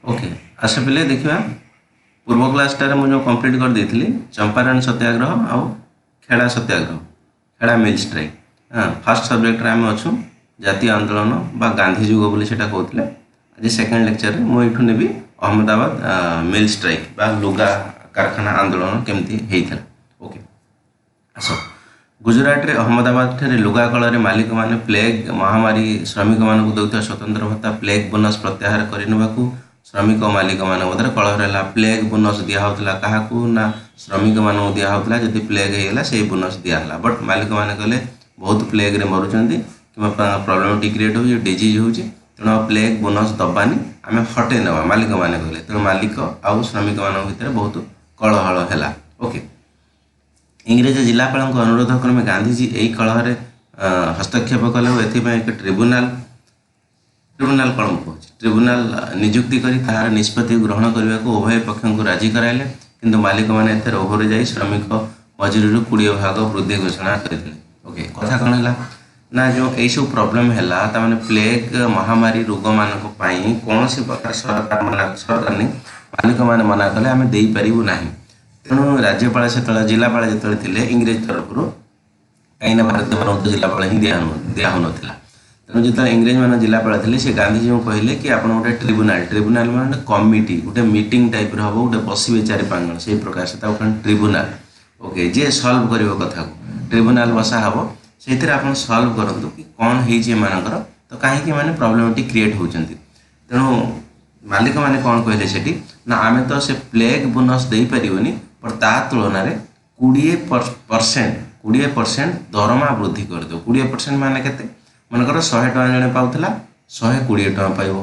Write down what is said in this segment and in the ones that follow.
Okay, ଆସ ପିଲେ, ଦେଖିବା। ପୂର୍ବ କ୍ଲାସ୍ଟାରେ ମୁଁ ଯେଉଁ କମ୍ପ୍ଲିଟ୍ କରିଦେଇଥିଲି ଚମ୍ପାରଣ ସତ୍ୟାଗ୍ରହ ଆଉ ଖେଡ଼ା ସତ୍ୟାଗ୍ରହ, ଖେଡ଼ା ମିଲ୍ ଷ୍ଟ୍ରାଇକ୍। ହଁ, ଫାର୍ଷ୍ଟ ସବଜେକ୍ଟରେ ଆମେ ଅଛୁ ଜାତୀୟ ଆନ୍ଦୋଳନ ବା ଗାନ୍ଧୀ ଯୁଗ ବୋଲି ସେଇଟା କହୁଥିଲେ। ଆଜି ସେକେଣ୍ଡ ଲେକ୍ଚରରେ ମୁଁ ଏଇଠୁ ନେବି ଅହମ୍ମଦାବାଦ ମିଲ୍ ଷ୍ଟ୍ରାଇକ୍ ବା ଲୁଗା କାରଖାନା ଆନ୍ଦୋଳନ କେମିତି ହେଇଥିଲା। ଓକେ, ଆସ। ଗୁଜୁରାଟରେ ଅହମ୍ମଦାବାଦ ଠାରେ ଲୁଗା କଳରେ ମାଲିକମାନେ ପ୍ଲେଗ୍ ମହାମାରୀ ଶ୍ରମିକମାନଙ୍କୁ ଦେଉଥିବା ସ୍ୱତନ୍ତ୍ର ଭତ୍ତା ପ୍ଲେଗ୍ ବୋନସ୍ ପ୍ରତ୍ୟାହାର କରିନେବାକୁ ଶ୍ରମିକ ମାଲିକମାନଙ୍କ ମଧ୍ୟରେ କଳହ ହେଲା। ପ୍ଲେଗ୍ ବୋନସ୍ ଦିଆହେଉଥିଲା କାହାକୁ ନା ଶ୍ରମିକମାନଙ୍କୁ ଦିଆହେଉଥିଲା। ଯଦି ପ୍ଲେଗ୍ ହେଇଗଲା, ସେଇ ବୋନସ୍ ଦିଆହେଲା। ବଟ୍ ମାଲିକମାନେ କହିଲେ ବହୁତ ପ୍ଲେଗ୍ରେ ମରୁଛନ୍ତି କିମ୍ବା ପ୍ରୋବ୍ଲେମଟି କ୍ରିଏଟ୍ ହେଉଛି, ଡିଜିଜ୍ ହେଉଛି, ତେଣୁ ଆଉ ପ୍ଲେଗ୍ ବୋନସ୍ ଦେବାନି, ଆମେ ହଟେଇ ନେବା, ମାଲିକମାନେ କହିଲେ। ତେଣୁ ମାଲିକ ଆଉ ଶ୍ରମିକମାନଙ୍କ ଭିତରେ ବହୁତ କଳହଳ ହେଲା। ଓକେ, ଇଂରେଜ ଜିଲ୍ଲାପାଳଙ୍କ ଅନୁରୋଧ କ୍ରମେ ଗାନ୍ଧିଜୀ ଏହି କଳହରେ ହସ୍ତକ୍ଷେପ କଲେ ଓ ଏଥିପାଇଁ ଏକ ଟ୍ରିବ୍ୟୁନାଲ, ଟ୍ରିବ୍ୟୁନାଲ କ'ଣ ମୁଁ କହୁଛି, ଟ୍ରିବ୍ୟୁନାଲ ନିଯୁକ୍ତି କରି ତାହାର ନିଷ୍ପତ୍ତି ଗ୍ରହଣ କରିବାକୁ ଉଭୟ ପକ୍ଷଙ୍କୁ ରାଜି କରାଇଲେ। କିନ୍ତୁ ମାଲିକମାନେ ଏଥିରେ ଓହରି ଯାଇ ଶ୍ରମିକ ମଜୁରୀରୁ 20 ଭାଗ ବୃଦ୍ଧି ଘୋଷଣା କରିଥିଲେ। ଓକେ, କଥା କ'ଣ ହେଲା ନା ଯେଉଁ ଏଇସବୁ ପ୍ରୋବ୍ଲେମ୍ ହେଲା, ତାମାନେ ପ୍ଲେଗ୍ ମହାମାରୀ ରୋଗମାନଙ୍କ ପାଇଁ କୌଣସି ପ୍ରକାର ସରକାର ମନା, ସରକାର ନାହିଁ, ମାଲିକମାନେ ମନା କଲେ ଆମେ ଦେଇପାରିବୁ ନାହିଁ। ତେଣୁ ରାଜ୍ୟପାଳ ସେତେବେଳେ, ଜିଲ୍ଲାପାଳ ଯେତେବେଳେ ଥିଲେ ଇଂରେଜ ତରଫରୁ, କାହିଁକିନା ଭାରତୀୟମାନଙ୍କୁ ତ ଜିଲ୍ଲାପାଳ ହିଁ ଦିଆ ହେଉନଥିଲା, ତେଣୁ ଯେତେବେଳେ ଇଂରେଜମାନେ ଜିଲ୍ଲାପାଳ ଥିଲେ, ସେ ଗାନ୍ଧିଜୀଙ୍କୁ କହିଲେ କି ଆପଣ ଗୋଟେ ଟ୍ରିବ୍ୟୁନାଲ, ଟ୍ରିବ୍ୟୁନାଲ ମାନେ କମିଟି, ଗୋଟେ ମିଟିଂ ଟାଇପ୍ର ହେବ, ଗୋଟେ ବସିବେ ଚାରି ପାଞ୍ଚ ଜଣ, ସେଇ ପ୍ରକାର ତାକୁ କ'ଣ ଟ୍ରିବ୍ୟୁନାଲ। ଓକେ, ଯିଏ ସଲ୍ଭ କରିବ କଥାକୁ, ଟ୍ରିବ୍ୟୁନାଲ ବସା ହେବ, ସେଇଥିରେ ଆପଣ ସଲ୍ଭ କରନ୍ତୁ କି କ'ଣ ହେଇଛି ଏମାନଙ୍କର, ତ କାହିଁକି ଏମାନେ ପ୍ରୋବ୍ଲେମଟି କ୍ରିଏଟ୍ ହେଉଛନ୍ତି। ତେଣୁ ମାଲିକମାନେ କ'ଣ କହିଲେ ସେଠି ନା ଆମେ ତ ସେ ପ୍ଲେଗ୍ ବୋନସ୍ ଦେଇପାରିବୁନି, ବଟ୍ ତା ତୁଳନାରେ 20%, 20% ଦରମା ବୃଦ୍ଧି କରିଦେବୁ। 20% ମାନେ କେତେ? ମନେକର 100 ଟଙ୍କା ଜଣେ ପାଉଥିଲା, 120 ଟଙ୍କା ପାଇବ।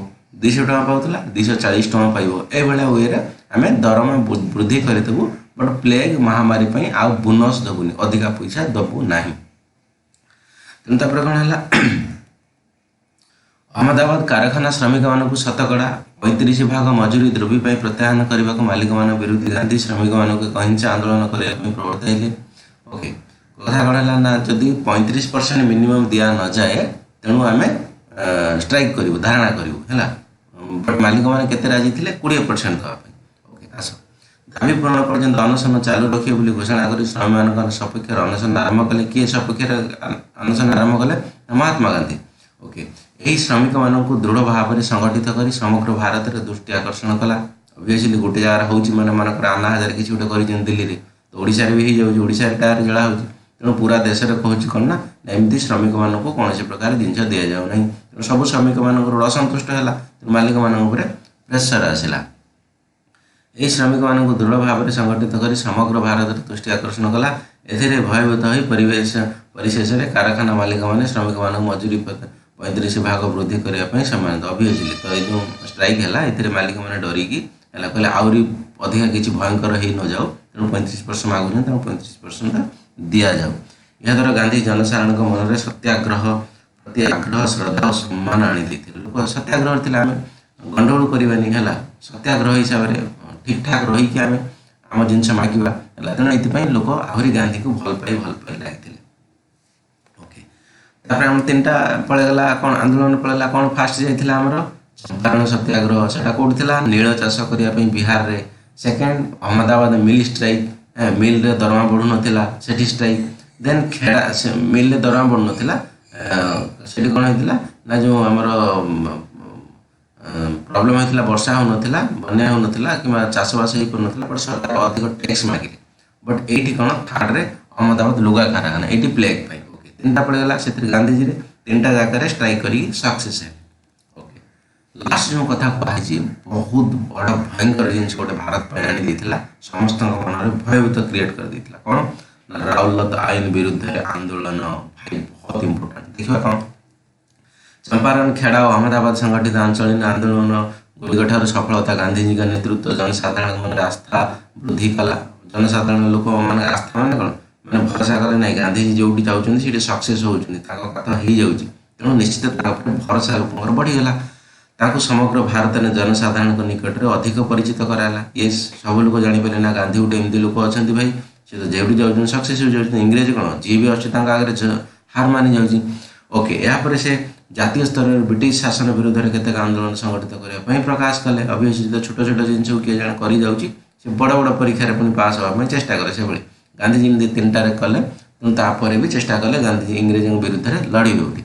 200 ଟଙ୍କା ପାଉଥିଲା, 240 ଟଙ୍କା ପାଇବ। ଏଇଭଳିଆ ୱେରେ ଆମେ ଦରମା ବୃଦ୍ଧି କରିଦେବୁ, ବଟ୍ ପ୍ଲେଗ୍ ମହାମାରୀ ପାଇଁ ଆଉ ବୋନସ୍ ଦେବୁନି, ଅଧିକା ପଇସା ଦେବୁ ନାହିଁ। ତେଣୁ ତାପରେ କ'ଣ ହେଲା? ଅହମ୍ମଦାବାଦ କାରଖାନା ଶ୍ରମିକମାନଙ୍କୁ ଶତକଡ଼ା 35 ଭାଗ ମଜୁରୀ ଦ୍ରବ୍ୟ ପାଇଁ ପ୍ରତ୍ୟାହାର କରିବାକୁ ମାଲିକମାନଙ୍କ ବିରୁଦ୍ଧରେ ଗାନ୍ଧୀ ଶ୍ରମିକମାନଙ୍କୁ ଏକ ଅହିଂସା ଆନ୍ଦୋଳନ କରିବା ପାଇଁ ପ୍ରବର୍ତ୍ତାଇଲେ। ଓକେ, କଥା କ'ଣ ହେଲା ନା ଯଦି 35% ମିନିମମ୍ ଦିଆ ନଯାଏ, ତେଣୁ ଆମେ ଷ୍ଟ୍ରାଇକ୍ କରିବୁ, ଧାରଣା କରିବୁ, ହେଲା। ବଟ୍ ମାଲିକମାନେ କେତେ ରାଜି ଥିଲେ? 20% ଦେବା ପାଇଁ। ଓକେ, ଆସ। ଦାବି ପୂରଣ ପର୍ଯ୍ୟନ୍ତ ଅନଶନ ଚାଲୁ ରଖିବେ ବୋଲି ଘୋଷଣା କରି ଶ୍ରମିକମାନଙ୍କ ସପକ୍ଷରେ ଅନଶନ ଆରମ୍ଭ କଲେ। କିଏ ସପକ୍ଷରେ ଅନଶନ ଆରମ୍ଭ କଲେ? ମହାତ୍ମା ଗାନ୍ଧୀ। ଓକେ, ଏହି ଶ୍ରମିକମାନଙ୍କୁ ଦୃଢ଼ ଭାବରେ ସଂଗଠିତ କରି ସମଗ୍ର ଭାରତରେ ଦୃଷ୍ଟି ଆକର୍ଷଣ କଲା। ଅବଭିୟସଲି ଗୋଟେ ଜାଗାରେ ହେଉଛି ମାନେ, ମନେକର ଆନ୍ନା ହଜାରେ କିଛି ଗୋଟେ କରିଛନ୍ତି ଦିଲ୍ଲୀରେ, ତ ଓଡ଼ିଶାରେ ବି ହେଇଯାଉଛି, ଓଡ଼ିଶାରେ ଟାୟାର ଜଳା ହେଉଛି। ତେଣୁ ପୁରା ଦେଶରେ କହୁଛି କ'ଣ ନା ଏମିତି ଶ୍ରମିକମାନଙ୍କୁ କୌଣସି ପ୍ରକାର ଜିନିଷ ଦିଆଯାଉ ନାହିଁ। ତେଣୁ ସବୁ ଶ୍ରମିକମାନଙ୍କର ଅସନ୍ତୁଷ୍ଟ ହେଲା, ତେଣୁ ମାଲିକମାନଙ୍କ ଉପରେ ପ୍ରେସର ଆସିଲା। ଏହି ଶ୍ରମିକମାନଙ୍କୁ ଦୃଢ଼ ଭାବରେ ସଂଗଠିତ କରି ସମଗ୍ର ଭାରତରେ ଦୃଷ୍ଟି ଆକର୍ଷଣ କଲା। ଏଥିରେ ଭୟଭୀତ ହୋଇ ପରିବେଶ ପରିଶେଷରେ କାରଖାନା ମାଲିକମାନେ ଶ୍ରମିକମାନଙ୍କୁ ମଜୁରୀ 35 ଭାଗ ବୃଦ୍ଧି କରିବା ପାଇଁ ସମ୍ମାନିତ। ଅବଭିୟସଲି ତ ଏଇ ଯେଉଁ ଷ୍ଟ୍ରାଇକ୍ ହେଲା, ଏଥିରେ ମାଲିକମାନେ ଡରିକି ହେଲା, କହିଲେ ଆହୁରି ଅଧିକା କିଛି ଭୟଙ୍କର ହେଇ ନଯାଉ, ତେଣୁ 35% ମାଗୁଛନ୍ତି, ତେଣୁ 35% ଦିଆଯାଉ। ଏହାଦ୍ୱାରା ଗାନ୍ଧୀ ଜନସାଧାରଣଙ୍କ ମନରେ ସତ୍ୟାଗ୍ରହ ପ୍ରତି ଆଗ୍ରହ, ଶ୍ରଦ୍ଧା ଓ ସମ୍ମାନ ଆଣି ଦେଇଥିଲେ। ଲୋକ ସତ୍ୟାଗ୍ରହ ଥିଲେ, ଆମେ ଗଣ୍ଡଗୋଳ କରିବାନି, ହେଲା, ସତ୍ୟାଗ୍ରହ ହିସାବରେ ଠିକ୍ ଠାକ୍ ରହିକି ଆମେ ଆମ ଜିନିଷ ମାଗିବା, ହେଲା। ତେଣୁ ଏଥିପାଇଁ ଲୋକ ଆହୁରି ଗାନ୍ଧୀକୁ ଭଲ ପାଇ ଲାଗିଥିଲେ। ଓକେ, ତାପରେ ଆମର ତିନିଟା ପଳେଇଗଲା କ'ଣ ଆନ୍ଦୋଳନ ପଳେଇଲା କ'ଣ? ଫାଷ୍ଟ ଯାଇଥିଲା ଆମର ଚମ୍ପାରଣ ସତ୍ୟାଗ୍ରହ। ସେଟା କୋଉଠି ଥିଲା? ନୀଳ ଚାଷ କରିବା ପାଇଁ ବିହାରରେ। ସେକେଣ୍ଡ ଅହମ୍ମଦାବାଦ ମିଲ୍ ଷ୍ଟ୍ରାଇକ୍, ମିଲ୍ରେ ଦରମା ବଢ଼ୁନଥିଲା, ସେଠି ଷ୍ଟ୍ରାଇକ୍। ଦେନ୍ ଖେଡ଼ା ମିଲ୍ରେ ଦରମା ବଢ଼ୁନଥିଲା। ସେଠି କ'ଣ ହେଇଥିଲା ନା ଯେଉଁ ଆମର ପ୍ରୋବ୍ଲେମ୍ ହେଇଥିଲା, ବର୍ଷା ହେଉନଥିଲା, ବନ୍ୟା ହେଉନଥିଲା କିମ୍ବା ଚାଷବାସ ହେଇପାରୁନଥିଲା, ବଟ୍ ସରକାର ଅଧିକ ଟ୍ୟାକ୍ସ ମାଗିଲେ। ବଟ୍ ଏଇଠି କ'ଣ ଥାର୍ଡ଼ରେ ଅହମ୍ମଦାବାଦ ଲୁଗା କାରଖାନା, ଏଇଠି ପ୍ଲେଗ୍ ପାଇଁ। ଓକେ, ତିନିଟା ପଡ଼ିଗଲା। ସେଥିରେ ଗାନ୍ଧିଜୀରେ ତିନିଟା ଜାଗାରେ ଷ୍ଟ୍ରାଇକ୍ କରିକି ସକ୍ସେସ୍ ହେଲେ। ଓକେ, ଲାଷ୍ଟ ଯେଉଁ କଥା କୁହାଯାଇଛି, ବହୁତ ବଡ଼ ଭୟଙ୍କର ଜିନିଷ ଗୋଟେ ଭାରତ ପାଇଁ ଆଣି ଦେଇଥିଲା, ସମସ୍ତଙ୍କ ମନରେ ଭୟଭୀତ କ୍ରିଏଟ୍ କରିଦେଇଥିଲା। କ'ଣ ନା ରାଉଲତ ଆଇନ ବିରୁଦ୍ଧରେ ଆନ୍ଦୋଳନ। ଭାଇ, ବହୁତ ଇମ୍ପୋର୍ଟାଣ୍ଟ। ଦେଖିବା କ'ଣ। ଚମ୍ପାରଣ, ଖେଡ଼ା ଓ ଅହମ୍ମଦାବାଦ ସଂଗଠିତ ଆଞ୍ଚଳିକ ଆନ୍ଦୋଳନ ଗୁଡ଼ିକ ଠାରୁ ସଫଳତା ଗାନ୍ଧିଜୀଙ୍କ ନେତୃତ୍ୱ ଜନସାଧାରଣଙ୍କ ମନରେ ଆସ୍ଥା ବୃଦ୍ଧି କଲା। ଜନସାଧାରଣ ଲୋକ ମାନେ ଆସ୍ଥା ମାନେ କ'ଣ? ମାନେ ଭରସା କଲେ, ନାହିଁ, ଗାନ୍ଧିଜୀ ଯୋଉଠି ଯାଉଛନ୍ତି ସେଠି ସକ୍ସେସ୍ ହେଉଛନ୍ତି, ତାଙ୍କ କଥା ହେଇଯାଉଛି, ତେଣୁ ନିଶ୍ଚିତ ତାଙ୍କ ଉପରେ ଭରସା ଲୋକଙ୍କର ବଢ଼ିଗଲା। ତାଙ୍କୁ ସମଗ୍ର ଭାରତରେ ଜନସାଧାରଣଙ୍କ ନିକଟରେ ଅଧିକ ପରିଚିତ କରାଗଲା। ୟେସ୍, ସବୁ ଲୋକ ଜାଣିପାରିଲେ ନା ଗାନ୍ଧୀ ଗୋଟେ ଏମିତି ଲୋକ ଅଛନ୍ତି ଭାଇ, ସେ ତ ଯେଉଁଠି ଯାଉଛନ୍ତି ସକ୍ସେସ୍ ହେଇଯାଉଛନ୍ତି। ଇଂରେଜ କ'ଣ, ଯିଏ ବି ଆସୁଛି ତାଙ୍କ ଆଗରେ ହାର ମାନି ଯାଉଛି। ଓକେ, ଏହାପରେ ସେ ଜାତୀୟ ସ୍ତରରେ ବ୍ରିଟିଶ ଶାସନ ବିରୁଦ୍ଧରେ କେତେକ ଆନ୍ଦୋଳନ ସଂଗଠିତ କରିବା ପାଇଁ ପ୍ରକାଶ କଲେ। ଅବଭିୟସଲି ତ ଛୋଟ ଛୋଟ ଜିନିଷକୁ କିଏ ଜଣେ କରିଯାଉଛି, ସେ ବଡ଼ ବଡ଼ ପରୀକ୍ଷାରେ ପୁଣି ପାସ୍ ହେବା ପାଇଁ ଚେଷ୍ଟା କରେ। ସେଭଳି ଗାନ୍ଧୀଜୀ ଯେମିତି 3ଟାରେ କଲେ, ତେଣୁ ତାପରେ ବି ଚେଷ୍ଟା କଲେ ଗାନ୍ଧୀଜୀ ଇଂରେଜଙ୍କ ବିରୁଦ୍ଧରେ ଲଢ଼ିବେ ବୋଲି।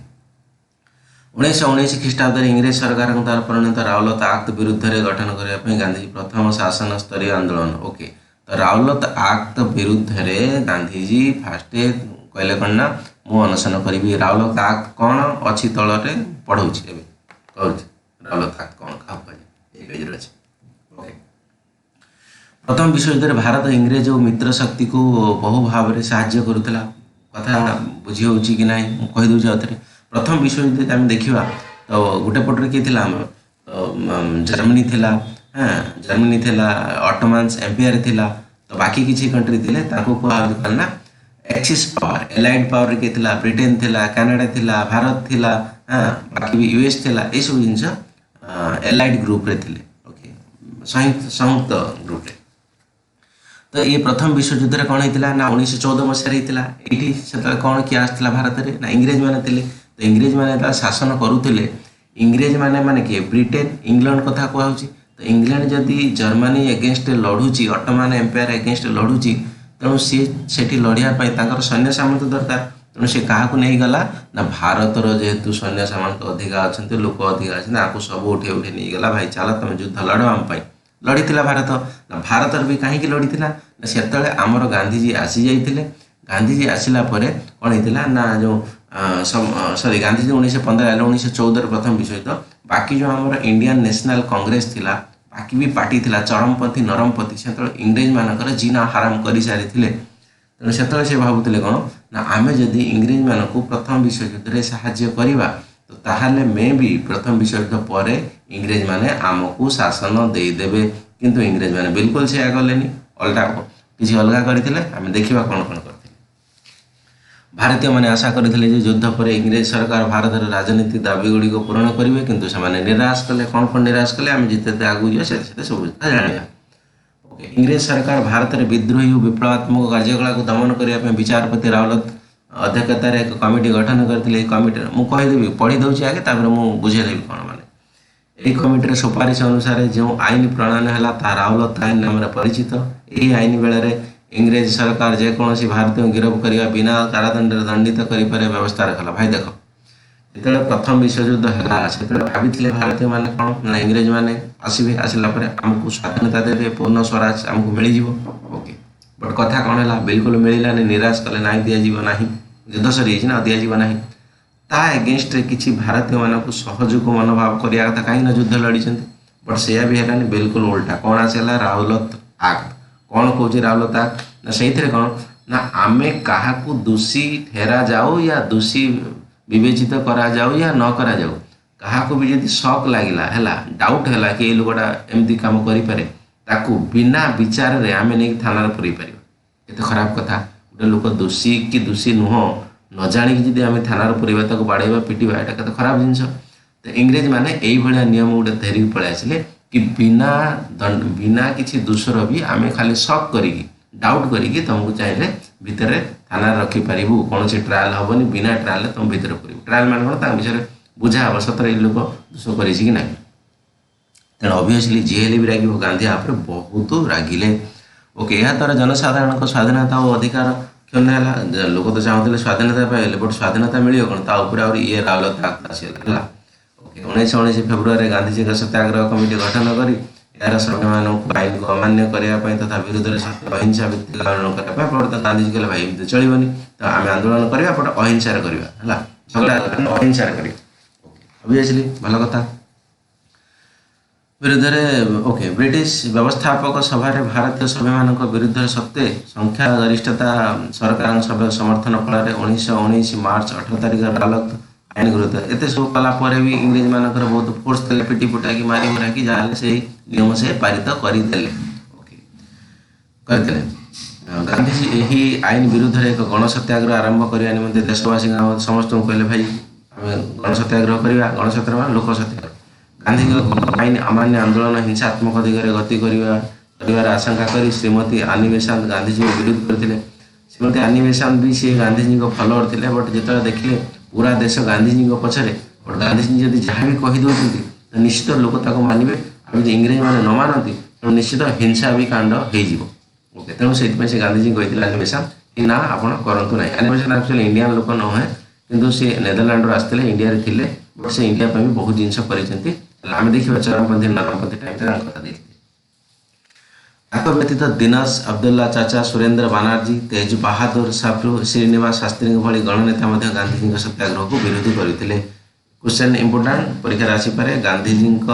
1919 ଖ୍ରୀଷ୍ଟାବ୍ଦରେ ଇଂରେଜ ସରକାରଙ୍କ ଦ୍ୱାରା ପରିଣତ ରାଉଲତ ଆକ୍ଟ ବିରୁଦ୍ଧରେ ଗଠନ କରିବା ପାଇଁ ଗାନ୍ଧୀଜୀ ପ୍ରଥମ ଶାସନ ସ୍ତରୀୟ ଆନ୍ଦୋଳନ। ଓକେ, ତ ରାଉଲତ ଆକ୍ଟ ବିରୁଦ୍ଧରେ ଗାନ୍ଧୀଜୀ ଫାଷ୍ଟ କହିଲେ କ'ଣ ନା ମୁଁ ଅନଶନ କରିବି। ରାଉଲତ ଆକ୍ଟ କ'ଣ ଅଛି ତଳରେ ପଢ଼ଉଛି, ଏବେ କହୁଛି ରାଉଲତ ଆକ୍ଟ କ'ଣ କାହାକୁ କୁହାଯାଏ, ଏଇ ପେଜରେ ଅଛି। ଓକେ, ପ୍ରଥମ ବିଶ୍ୱଯୁଦ୍ଧରେ ଭାରତ ଇଂରେଜ ଓ ମିତ୍ର ଶକ୍ତିକୁ ବହୁ ଭାବରେ ସାହାଯ୍ୟ କରୁଥିଲା। କଥା ବୁଝି ହେଉଛି କି ନାହିଁ ମୁଁ କହିଦେଉଛି ଆଉ ଥରେ। ପ୍ରଥମ ବିଶ୍ୱଯୁଦ୍ଧ ଯଦି ଆମେ ଦେଖିବା ତ ଗୋଟେ ପଟରେ କିଏ ଥିଲା ଆମର, ଜର୍ମାନୀ ଥିଲା, ହଁ ଜର୍ମାନୀ ଥିଲା, ଅଟୋମାନ୍ସ ଏମ୍ପାୟାର ଥିଲା, ତ ବାକି କିଛି କଣ୍ଟ୍ରି ଥିଲେ, ତାଙ୍କୁ କୁହାଯାଉଛି କ'ଣ ନା ଏକ୍ସିସ୍ ପାୱାର। ଏଲାଇଡ୍ ପାୱାରରେ କିଏ ଥିଲା? ବ୍ରିଟେନ ଥିଲା, କାନାଡ଼ା ଥିଲା, ଭାରତ ଥିଲା, ହଁ ବାକି ବି ୟୁଏସ୍ ଥିଲା। ଏଇସବୁ ଜିନିଷ ଏଲାଇଡ୍ ଗ୍ରୁପରେ ଥିଲେ। ଓକେ, ସଂୟୁକ୍ତ ଗ୍ରୁପରେ। ତ ଇଏ ପ୍ରଥମ ବିଶ୍ୱଯୁଦ୍ଧରେ କ'ଣ ହେଇଥିଲା ନା 1914 ମସିହାରେ ହେଇଥିଲା। ଏଇଠି ସେତେବେଳେ କ'ଣ କିଏ ଆସିଥିଲା ଭାରତରେ ନା ଇଂରେଜମାନେ ଥିଲେ। ତ ଇଂରେଜମାନେ ଯେତେବେଳେ ଶାସନ କରୁଥିଲେ, ଇଂରେଜମାନେ ମାନେ କିଏ? ବ୍ରିଟେନ, ଇଂଲଣ୍ଡ କଥା କୁହାହେଉଛି। ତ ଇଂଲଣ୍ଡ ଯଦି ଜର୍ମାନୀ ଏଗେନଷ୍ଟ ଲଢ଼ୁଛି, ଅଟୋମାନ ଏମ୍ପାୟାର ଏଗେନଷ୍ଟ ଲଢ଼ୁଛି, ତେଣୁ ସିଏ ସେଠି ଲଢ଼ିବା ପାଇଁ ତାଙ୍କର ସୈନ୍ୟ ସାମନ୍ତ ଦରକାର। ତେଣୁ ସେ କାହାକୁ ନେଇଗଲା ନା ଭାରତର ଯେହେତୁ ସୈନ୍ୟ ସାମନ୍ତ ଅଧିକା ଅଛନ୍ତି, ଲୋକ ଅଧିକା ଅଛନ୍ତି, ଆକୁ ସବୁ ଉଠେଇ ଉଠେଇ ନେଇଗଲା, ଭାଇ ଚାଲ ତମେ ଯୁଦ୍ଧ ଲଢ଼ ଆମ ପାଇଁ। ଲଢ଼ିଥିଲା ଭାରତ। ନା ଭାରତର ବି କାହିଁକି ଲଢ଼ିଥିଲା ନା ସେତେବେଳେ ଆମର ଗାନ୍ଧୀଜୀ ଆସିଯାଇଥିଲେ। ଗାନ୍ଧୀଜୀ ଆସିଲା ପରେ କ'ଣ ହେଇଥିଲା ନା ଯେଉଁ ସରି ଗାନ୍ଧୀଜୀ 1915 ହେଲେ, 1914ରେ ପ୍ରଥମ ବିଶ୍ୱଯୁଦ୍ଧ। ବାକି ଯେଉଁ ଆମର ଇଣ୍ଡିଆନ୍ ନ୍ୟାସନାଲ୍ କଂଗ୍ରେସ ଥିଲା, ବାକି ବି ପାର୍ଟି ଥିଲା ଚରମପନ୍ଥୀ, ନରମପନ୍ଥୀ, ସେତେବେଳେ ଇଂରେଜମାନଙ୍କର ଜିନା ହାରାମ କରିସାରିଥିଲେ। ତେଣୁ ସେତେବେଳେ ସେ ଭାବୁଥିଲେ କ'ଣ ନା ଆମେ ଯଦି ଇଂରେଜମାନଙ୍କୁ ପ୍ରଥମ ବିଶ୍ୱଯୁଦ୍ଧରେ ସାହାଯ୍ୟ କରିବା ତ ତାହେଲେ ମେ ବି ପ୍ରଥମ ବିଶ୍ୱଯୁଦ୍ଧ ପରେ ଇଂରେଜମାନେ ଆମକୁ ଶାସନ ଦେଇଦେବେ। କିନ୍ତୁ ଇଂରେଜମାନେ ବିଲକୁଲ ସେୟା କଲେନି, ଅଲଗା କିଛି ଅଲଗା କରିଥିଲେ। ଆମେ ଦେଖିବା କ'ଣ କ'ଣ କରିଥିଲେ। ଭାରତୀୟମାନେ ଆଶା କରିଥିଲେ ଯେ ଯୁଦ୍ଧ ପରେ ଇଂରେଜ ସରକାର ଭାରତର ରାଜନୀତିକ ଦାବି ଗୁଡ଼ିକ ପୂରଣ କରିବେ, କିନ୍ତୁ ସେମାନେ ନିରାଶ କଲେ। କ'ଣ କ'ଣ ନିରାଶ କଲେ ଆମେ ଯେତେ ଆଗକୁ ଯିବା ସେତେ ସେତେ ସବୁ କଥା ଜାଣିବା। ଓକେ, ଇଂରେଜ ସରକାର ଭାରତରେ ବିଦ୍ରୋହୀ ଓ ବିପ୍ଳବାତ୍ମକ କାର୍ଯ୍ୟକଳାପକୁ ଦମନ କରିବା ପାଇଁ ବିଚାରପତି ରାଉଲତ ଅଧ୍ୟକ୍ଷତାରେ ଏକ କମିଟି ଗଠନ କରିଥିଲେ। ଏହି କମିଟିର ମୁଁ କହିଦେବି, ପଢ଼ି ଦେଉଛି ଆଗେ, ତାପରେ ମୁଁ ବୁଝେଇଦେବି କ'ଣ ମାନେ। ଏହି କମିଟିର ସୁପାରିଶ ଅନୁସାରେ ଯେଉଁ ଆଇନ ପ୍ରଣୟନ ହେଲା ତାହା ରାଉଲତ ଆଇନ ନାମରେ ପରିଚିତ। ଏହି ଆଇନ ବେଳରେ ଇଂରେଜ ସରକାର ଯେକୌଣସି ଭାରତୀୟଙ୍କୁ ଗିରଫ କରିବା ବିନା କାରାଦଣ୍ଡରେ ଦଣ୍ଡିତ କରିପାରିବା ବ୍ୟବସ୍ଥା ରଖିଲା। ଭାଇ ଦେଖ, ଯେତେବେଳେ ପ୍ରଥମ ବିଶ୍ୱଯୁଦ୍ଧ ହେଲା ସେତେବେଳେ ଭାବିଥିଲେ ଭାରତୀୟମାନେ କ'ଣ ନା ଇଂରେଜମାନେ ଆସିବେ, ଆସିଲା ପରେ ଆମକୁ ସ୍ୱାଧୀନତା ଦେବେ, ପୂର୍ଣ୍ଣ ସ୍ୱରାଜ ଆମକୁ ମିଳିଯିବ। ଓକେ, ବଟ୍ କଥା କ'ଣ ହେଲା? ବିଲକୁଲ ମିଳିଲାନି, ନିରାଶ କଲେ, ନାହିଁ ଦିଆଯିବ ନାହିଁ, ଯୁଦ୍ଧ ସରିଯାଇଛି ନା ଦିଆଯିବ ନାହିଁ। ତା ଏଗେନଷ୍ଟରେ କିଛି ଭାରତୀୟମାନଙ୍କୁ ସହଯୋଗ ମନୋଭାବ କରିବା କଥା, କାହିଁକି ନା ଯୁଦ୍ଧ ଲଢ଼ିଛନ୍ତି, ବଟ୍ ସେୟା ବି ହେଲାନି, ବିଲକୁଲ ଓଲଟା। କ'ଣ ଆସିଲା? ରାଉଲତ ଆକ୍ଟ। କ'ଣ କହୁଛି ରାଉଲତ ଆକ୍ଟ ନା ସେଇଥିରେ କ'ଣ ନା ଆମେ କାହାକୁ ଦୋଷୀ ଠେରାଯାଉ ୟା ଦୋଷୀ ବିବେଚିତ କରାଯାଉ ୟା ନ କରାଯାଉ, କାହାକୁ ବି ଯଦି ଶକ୍ ଲାଗିଲା ହେଲା, ଡାଉଟ୍ ହେଲା କି ଏଇ ଲୋକଟା ଏମିତି କାମ କରିପାରେ, ତାକୁ ବିନା ବିଚାରରେ ଆମେ ନେଇକି ଥାନାରେ ପୁରେଇ ପାରିବା। କେତେ ଖରାପ କଥା! ଗୋଟେ ଲୋକ ଦୋଷୀ କି ଦୋଷୀ ନୁହଁ ନ ଜାଣିକି ଯଦି ଆମେ ଥାନାରେ ପୁରେଇବା, ତାକୁ ବାଡ଼େଇବା, ପିଟିବା, ଏଇଟା କେତେ ଖରାପ ଜିନିଷ। ତ ଇଂରେଜମାନେ ଏଇଭଳିଆ ନିୟମ ଗୋଟେ ଧରିକି ପଳେଇ ଆସିଲେ କି ବିନା କିଛି ଦୋଷର ବି ଆମେ ଖାଲି ଶକ୍ କରିକି, ଡାଉଟ୍ କରିକି ତୁମକୁ ଚାହିଁଲେ ଭିତରେ ଥାନାରେ ରଖିପାରିବୁ, କୌଣସି ଟ୍ରାଏଲ୍ ହେବନି, ବିନା ଟ୍ରାଏଲ୍ରେ ତୁମ ଭିତରେ ପୁରେଇବୁ। ଟ୍ରାଏଲ୍ ମାନେ କ'ଣ? ତାଙ୍କ ବିଷୟରେ ବୁଝା ହେବ ସତରେ ଏଇ ଲୋକ ଦୋଷ କରିଛି କି ନାହିଁ। ତେଣୁ ଅବଭିୟସଲି ଯିଏ ହେଲେ ବି ରାଗିବ, ଗାନ୍ଧୀ ଉପରେ ବହୁତ ରାଗିଲେ। ଓକେ, ଏହାଦ୍ୱାରା ଜନସାଧାରଣଙ୍କ ସ୍ୱାଧୀନତା ଓ ଅଧିକାର କ୍ଷୁଣ୍ଣ ହେଲା। ଲୋକ ତ ଚାହୁଁଥିଲେ ସ୍ୱାଧୀନତା ପାଇଲେ, ବଟ୍ ସ୍ୱାଧୀନତା ମିଳିବ କ'ଣ? ତା ଉପରେ ଆହୁରି ଇଏ ରାଉଲତ ଆକ୍ଟ ଆସିଗଲା ହେଲା। ଓକେ, 1919 ଫେବୃଆରୀରେ ଗାନ୍ଧୀଜୀଙ୍କ ସତ୍ୟାଗ୍ରହ କମିଟି ଗଠନ କରି ଏହାର ସଭ୍ୟମାନଙ୍କୁ ଆଇନକୁ ଅମାନ୍ୟ କରିବା ପାଇଁ ତଥା ବିରୁଦ୍ଧରେ ସତ୍ୟ ଅହିଂସା ଭିତ୍ତିକ ଆନ୍ଦୋଳନ କରିବା ପାଇଁ ପ୍ରବର୍ତ୍ତନ। ଗାନ୍ଧୀଜୀ କହିଲେ ଭାଇ ଏମିତି ଚଳିବନି, ତ ଆମେ ଆନ୍ଦୋଳନ କରିବା, ବଟ୍ ଅହିଂସାରେ କରିବା, ହେଲା, ଝଗଡ଼ା ଅହିଂସାରେ କରିବା। ଓକେ, ଅବଭିୟସଲି ଭଲ କଥା ବିରୁଦ୍ଧରେ। ଓକେ, ବ୍ରିଟିଶ ବ୍ୟବସ୍ଥାପକ ସଭାରେ ଭାରତୀୟ ସଭ୍ୟମାନଙ୍କ ବିରୁଦ୍ଧରେ ସତ୍ତ୍ୱେ ସଂଖ୍ୟା ଗରିଷ୍ଠତା ସରକାରଙ୍କ ସଭ୍ୟ ସମର୍ଥନ ଫଳରେ 1919 ମାର୍ଚ୍ଚ 18 ତାରିଖ ରାଉଲତ ଆଇନ ଗୃହୀତ। ଏତେ ସବୁ କଲା ପରେ ବି ଇଂରେଜମାନଙ୍କର ବହୁତ ଫୋର୍ସ ଥିଲେ, ପିଟି ପୁଟାକି ମାରି ମୁରାକି ଯାହାହେଲେ ସେଇ ନିୟମ ସେ ପାରିତ କରିଦେଲେ। ଓକେ, କରିଦେଲେ। ଗାନ୍ଧୀଜୀ ଏହି ଆଇନ ବିରୁଦ୍ଧରେ ଏକ ଗଣ ସତ୍ୟାଗ୍ରହ ଆରମ୍ଭ କରିବା ନିମନ୍ତେ ଦେଶବାସୀଙ୍କ ସମସ୍ତଙ୍କୁ କହିଲେ ଭାଇ ଆମେ ଗଣ ସତ୍ୟାଗ୍ରହ କରିବା। ଗଣ ସତ୍ୟାଗ୍ରହ ମାନେ ଲୋକ ସତ୍ୟାଗ୍ରହ। ଗାନ୍ଧୀଙ୍କ ଆଇନ ଅମାନ୍ୟ ଆନ୍ଦୋଳନ ହିଂସାତ୍ମକ ଦିଗରେ ଗତି କରିବାର ଆଶଙ୍କା କରି ଶ୍ରୀମତୀ ଆନି ବେସାନ୍ତ ଗାନ୍ଧୀଜୀଙ୍କୁ ବିରୋଧ କରିଥିଲେ। ଶ୍ରୀମତୀ ଆନି ବେସାନ୍ତ ବି ସିଏ ଗାନ୍ଧୀଜୀଙ୍କ ଫଲୋଅର ଥିଲେ, ବଟ୍ ଯେତେବେଳେ ଦେଖିଲେ ପୁରା ଦେଶ ଗାନ୍ଧୀଜୀଙ୍କ ପଛରେ, ବଟ୍ ଗାନ୍ଧିଜୀ ଯଦି ଯାହା ବି କହିଦେଉଛନ୍ତି ତ ନିଶ୍ଚିତ ଲୋକ ତାକୁ ମାନିବେ। ଆଉ ଯଦି ଇଂରେଜମାନେ ନ ମାନନ୍ତି, ତେଣୁ ନିଶ୍ଚିତ ହିଂସା ବି କାଣ୍ଡ ହେଇଯିବ। ଓକେ, ତେଣୁ ସେଇଥିପାଇଁ ସେ ଗାନ୍ଧିଜୀ କହିଥିଲେ ଆନି ବେସାନ୍ତ କି ନା, ଆପଣ କରନ୍ତୁ ନାହିଁ। ଆନି ବେସାନ୍ତ ଆକ୍ଚୁଆଲି ଇଣ୍ଡିଆନ୍ ଲୋକ ନୁହେଁ, କିନ୍ତୁ ସେ ନେଦରଲ୍ୟାଣ୍ଡରୁ ଆସିଥିଲେ, ଇଣ୍ଡିଆରେ ଥିଲେ, ବଟ୍ ସେ ଇଣ୍ଡିଆ ପାଇଁ ବି ବହୁତ ଜିନିଷ କରିଛନ୍ତି। ହେଲେ ଆମେ ଦେଖିବା ଚରମପନ୍ଥୀ ନରମପନ୍ଥୀ ଟାଇମ୍ରେ ତାଙ୍କ କଥା ଦେଇଥିଲେ। ତାଙ୍କ ବ୍ୟତୀତ ଦିନସ ଅବଦୁଲ୍ଲା ଚାଚା, ସୁରେନ୍ଦ୍ର ବାନାର୍ଜୀ, ତେଜ ବାହାଦୁର ସାପ୍ରୁ, ଶ୍ରୀନିବାସ ଶାସ୍ତ୍ରୀଙ୍କ ଭଳି ଗଣନେତା ମଧ୍ୟ ଗାନ୍ଧିଜୀଙ୍କ ସତ୍ୟାଗ୍ରହକୁ ବିରୋଧ କରିଥିଲେ। କ୍ୱେଶ୍ଚନ୍ ଇମ୍ପୋର୍ଟାଣ୍ଟ, ପରୀକ୍ଷାରେ ଆସିପାରେ। ଗାନ୍ଧିଜୀଙ୍କ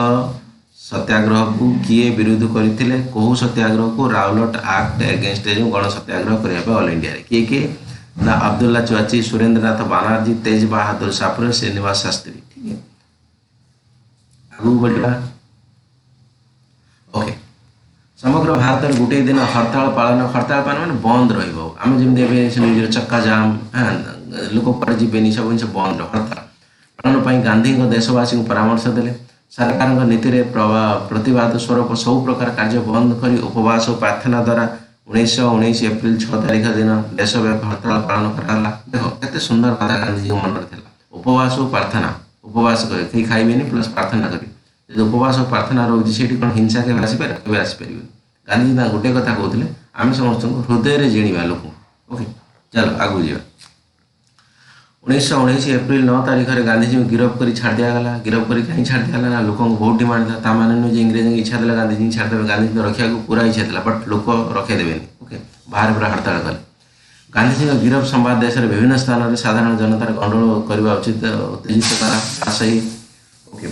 ସତ୍ୟାଗ୍ରହକୁ କିଏ ବିରୋଧ କରିଥିଲେ? କେଉଁ ସତ୍ୟାଗ୍ରହକୁ? ରାଉଲଟ ଆକ୍ଟ ଏଗେନଷ୍ଟ, ଯେଉଁ ଗଣ ସତ୍ୟାଗ୍ରହ କରିବା ପାଇଁ ଅଲ୍ ଇଣ୍ଡିଆରେ। କିଏ କିଏ ନା ଅବଦୁଲ୍ଲା ଚାଚି, ସୁରେନ୍ଦ୍ରନାଥ ବାନାର୍ଜୀ, ତେଜ ବାହାଦୁର ସାପ୍ରୁ, ଶ୍ରୀନିବାସ ଶାସ୍ତ୍ରୀ। ଠିକ, ଆଗକୁ ବଢ଼ିବା। ଓକେ, ସମଗ୍ର ଭାରତରେ ଗୋଟିଏ ଦିନ ହରତାଳ ପାଳନ। ହରତାଳ ପାଳନ ମାନେ ବନ୍ଦ ରହିବ। ଆମେ ଯେମିତି ଏବେ ସେ ନିଜର ଚକ୍କା ଜାମ୍, ହଁ, ଲୋକ କୁଆଡ଼େ ଯିବେନି, ସବୁ ଜିନିଷ ବନ୍ଦ ରହିବ। ହରତାଳ ପାଳନ ପାଇଁ ଗାନ୍ଧୀଙ୍କ ଦେଶବାସୀଙ୍କୁ ପରାମର୍ଶ ଦେଲେ। ସରକାରଙ୍କ ନୀତିରେ ପ୍ରତିବାଦ ସ୍ୱରୂପ ସବୁ ପ୍ରକାର କାର୍ଯ୍ୟ ବନ୍ଦ କରି ଉପବାସ ଓ ପ୍ରାର୍ଥନା ଦ୍ୱାରା 1919 ଏପ୍ରିଲ 6 ତାରିଖ ଦିନ ଦେଶବ୍ୟାପୀ ହରତାଳ ପାଳନ କରାଗଲା। ଦେଖ, କେତେ ସୁନ୍ଦର କଥା ଗାନ୍ଧିଜୀଙ୍କ ମନରେ ଥିଲା। ଉପବାସ ଓ ପ୍ରାର୍ଥନା। ଉପବାସ କରିବେ, କେହି ଖାଇବେନି, ପ୍ଲସ୍ ପ୍ରାର୍ଥନା କରିବେ। ଯଦି ଉପବାସ ଓ ପ୍ରାର୍ଥନା ରହୁଛି, ସେଇଠି କ'ଣ ହିଂସା କେବେ ଆସିପାରେ? କେବେ ଆସିପାରିବନି। ଗାନ୍ଧିଜୀ ତାଙ୍କ ଗୋଟିଏ କଥା କହୁଥିଲେ, ଆମେ ସମସ୍ତଙ୍କୁ ହୃଦୟରେ ଜିଣିବା ଲୋକଙ୍କୁ। ଓକେ, ଚାଲ ଆଗକୁ ଯିବା। 1919 ଏପ୍ରିଲ 9 ତାରିଖରେ ଗାନ୍ଧିଜୀଙ୍କୁ ଗିରଫ କରି ଛାଡ଼ି ଦିଆଗଲା। ଗିରଫ କରି କାହିଁ ଛାଡ଼ି ଦିଆଗଲା ନା ଲୋକଙ୍କୁ ବହୁତ ଡିମାଣ୍ଡ ଥିଲା। ତା ମାନେ ନୁହେଁ ଯେ ଇଂରେଜଙ୍କ ଇଚ୍ଛା ଥିଲା ଗାନ୍ଧିଜୀଙ୍କୁ ଛାଡ଼ିଦେବେ। ଗାନ୍ଧିଜୀ ରଖିବାକୁ ପୁରା ଇଚ୍ଛା ଥିଲା, ବଟ୍ ଲୋକ ରଖେଇଦେବେନି। ଓକେ, ବାହାରେ ପୁରା ହରତାଳ କଲେ। ଗାନ୍ଧିଜୀଙ୍କ ଗିରଫ ସମ୍ବାଦ ଦେଶର ବିଭିନ୍ନ ସ୍ଥାନରେ ସାଧାରଣ ଜନତାର ଗଣ୍ଡଗୋଳ କରିବା ଉଚିତ ଉତ୍ତେଜିତ କଲା। ସେଇ ଓକେ,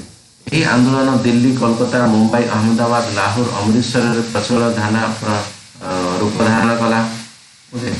ଏହି ଆନ୍ଦୋଳନ ଦିଲ୍ଲୀ, କୋଲକାତା, ମୁମ୍ବାଇ, ଅହମ୍ମଦାବାଦ, ଲାହୋର, ଅମୃତସରରେ ପ୍ରଚଳ ଧାନା ରୂପ ଧାରଣ କଲା। ଓକେ।